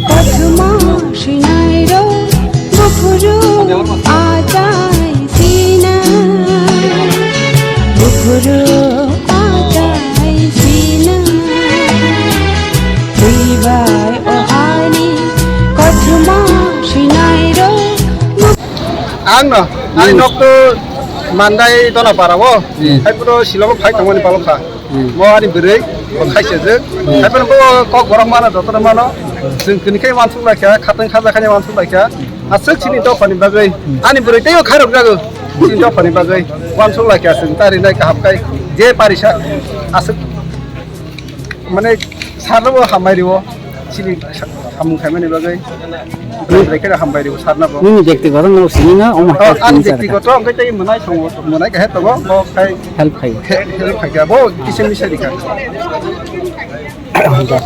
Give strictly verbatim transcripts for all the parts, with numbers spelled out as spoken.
Kothoma sinai ro, buphuru achai sina. Buphuru achai sina. Twibai o ani kothoma sinai ro. Ang no, ani nok to Mandai Donapara o. Hmm. Hai puro Shillong phai tongmani palok kha. Hmm. Mo ani bwrwi, bo khaisa jwk. Hmm. Hai phano bo kok borok mano, jotono mano. Chwng kini khe uansuk lai kha, khatang khaja khaini uansuk lai kha. Aswk chini dophani bagwi. Hmm. Ani bwrwi teibo khairok jago. Chini dophani bagwi. Uansuk lai kha chwng ta rinai kaham khai. Je parisa aswk mane sarno bo hambai riwo. Chini samung khaimani bagwi. Belai kheno hambai riwo sarno bo. Nini bektigoto no sini na, omo Oh, help ani ni bektigoto, ang khe tei mwnai tongo, mwnai kahe tongo, bo khai help khai. He-, help khai kha, bo kisa misa rikha.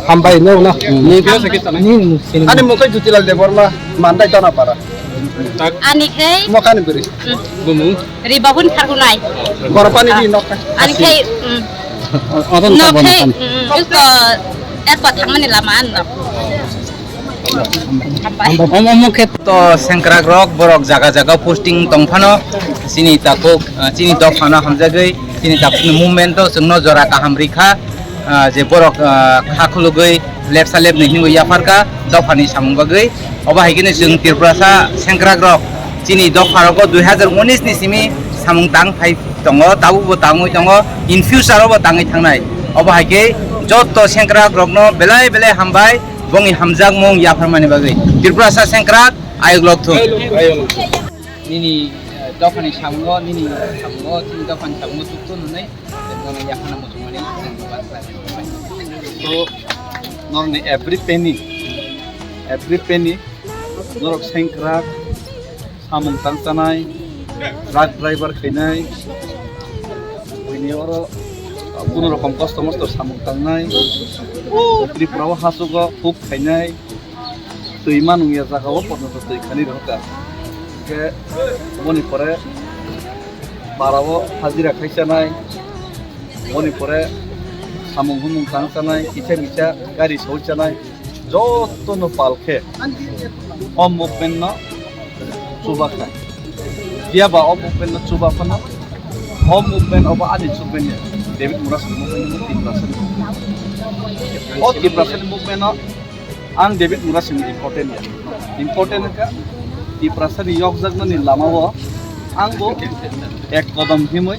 Hambai no na. Hmm. Ni khe sakit tanai. Ni sini. Ani mokhe Jutilal Debbarma, Mandai Donapara. Ani khai. Mokhani bwrwi. Hmm. Bumung. Ribabun thargunai. Borok pani di nok. Ani khai, mm. Oton Nok tabon khai, kan. Mm, iko ekwa thangmani lama ano. Omo, omo khe to sengkrak rok borok jaga jaga posting tongphano chini takhuk, ah, chini dophano hamjagwi chini takhukni movement o chwngno jora kaham rikha. Ah, je borok, ah, kha khulugwi lepsa lepnwi hinwi yapharkha dophani samung bagwi. Obo hai kheno chwng Tripurasa sengkrakrok chini dopharogo dui hazar unis ni simi samung tang phai tongo, tabukbo tangwi tongo, in future o bo tangwi thangnai. Obo hai khe joto sengkrakrokno belai belai hambai, bongni hamjakmung yapharmani bagwi. Tripurasa sengkrak ayuk lok thung. Nini, eh, dophani samungo, nini samungo, chini dophani samungo chukto nwnwi. So, norokni every penny, every penny, norok sengkrak, samung tang chanai, truck driver khainai, bini oro, uh, kuno rokom kosto mosto samung tangnai, Tripura o hachugo huk khainai, Twi manung ya jaga o porjonto twi khani rwkha. Hwnkhe boni pore bara o hajira khai chanai, boni pore samung humung tang chanai, kisa misa gari soi chanai, jotono pal khe o movement no chuba kha. Phiya ba o movement no chuba phano, o movement obo ani chukmani David Murasing movement no Tiprasa ni. O Tiprasa ni movement no Ang David Murasing important ya. Important wngkha Tiprasa ni yokjaknani lama o ang bo ek kodom himwi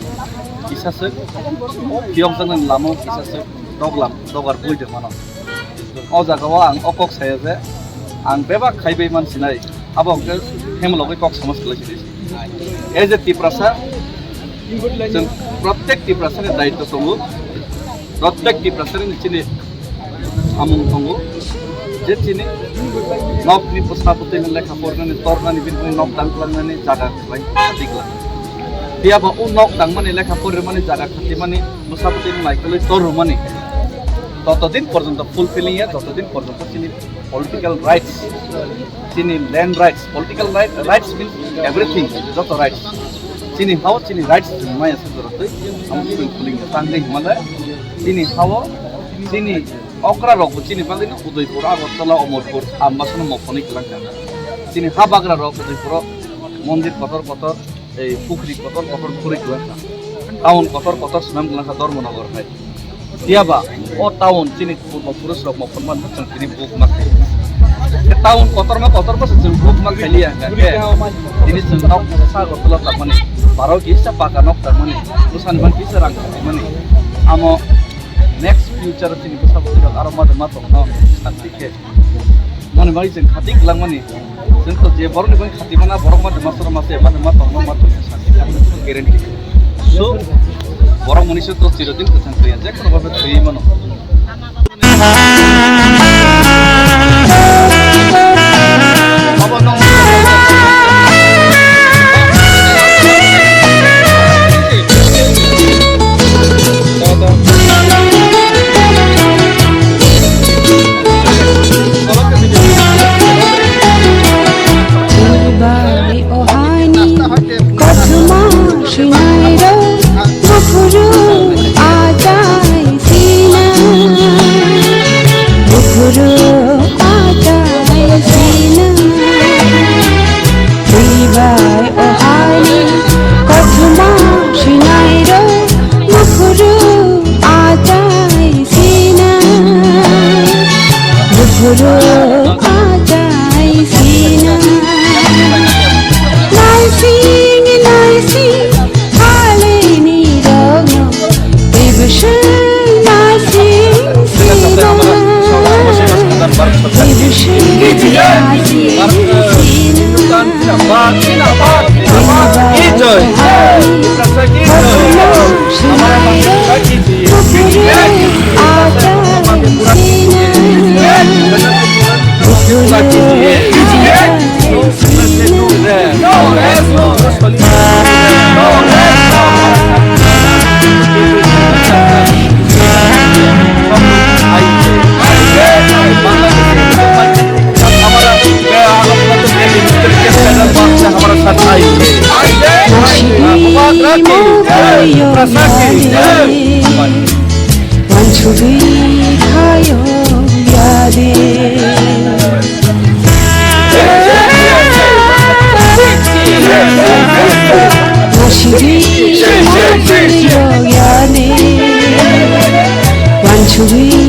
kisa swk yokjaknani lama o kisa swk doglam dogar bui de mano. O jaga o ang o kok saya je ang bebak khai bai man sinai abo hwnkhe hemlogwi kok somaj kwlai sidi. As a Tiprasa, chwng protek Tiprasa ni daitto tongo, protek Tiprasa ni chini samung tongo, je chini nokni bwsa bwtwi lekha pornani, tornani, bini nok tang klangnani jaga khlai khati klang. Phiya ba o nok tangmani, lekha pormani jaga khatimani, bwsa bwtwi naikolwi tor rwmani, totodin porjonto fulfilling ya, totodin porjonto chini political rights, chini land rights, political right, rights means everything, joto rights. Chini hao, chini rights, chini maya se jora twi, amo chini kuling tang dei himale, chini hao, chini okra rok bo chini bagwi no Udaipur, Agartala, Amarpur, Ambasano moponi kelang kha. Chini ha bagra rok Udaipur o mondir kotor kotor, ei pukhri kotor kotor khurui kelang kha. Town kotor kotor swnam kelang kha Dharmanagar hai. Phiya ba o town chini purbo purus rok mokol man chwng tini buk ma khai. Town kotorma kotorma se chwng buk ma khai liya hwnkhe tini chwng nok sa Agartala tangmani, baro kisa paka nok tangmani, bwsani man kisa rang tangmani. Amo next future chini bwsa bwtwi rok aro ma ma tongno santi khe. Mani bagwi chwng khati kwlangmani, chwng to je borokni bagwi khati mana, borok ma dwma soro ma se, ma dwma tongno ma tongya sa, guarantee. So, borok mwnwi se to chirodin kwthang thwiya, je kono bhabe thwiwi mano. Wansugwi khayo yade. Wansugwi khayo yade. Wansugwi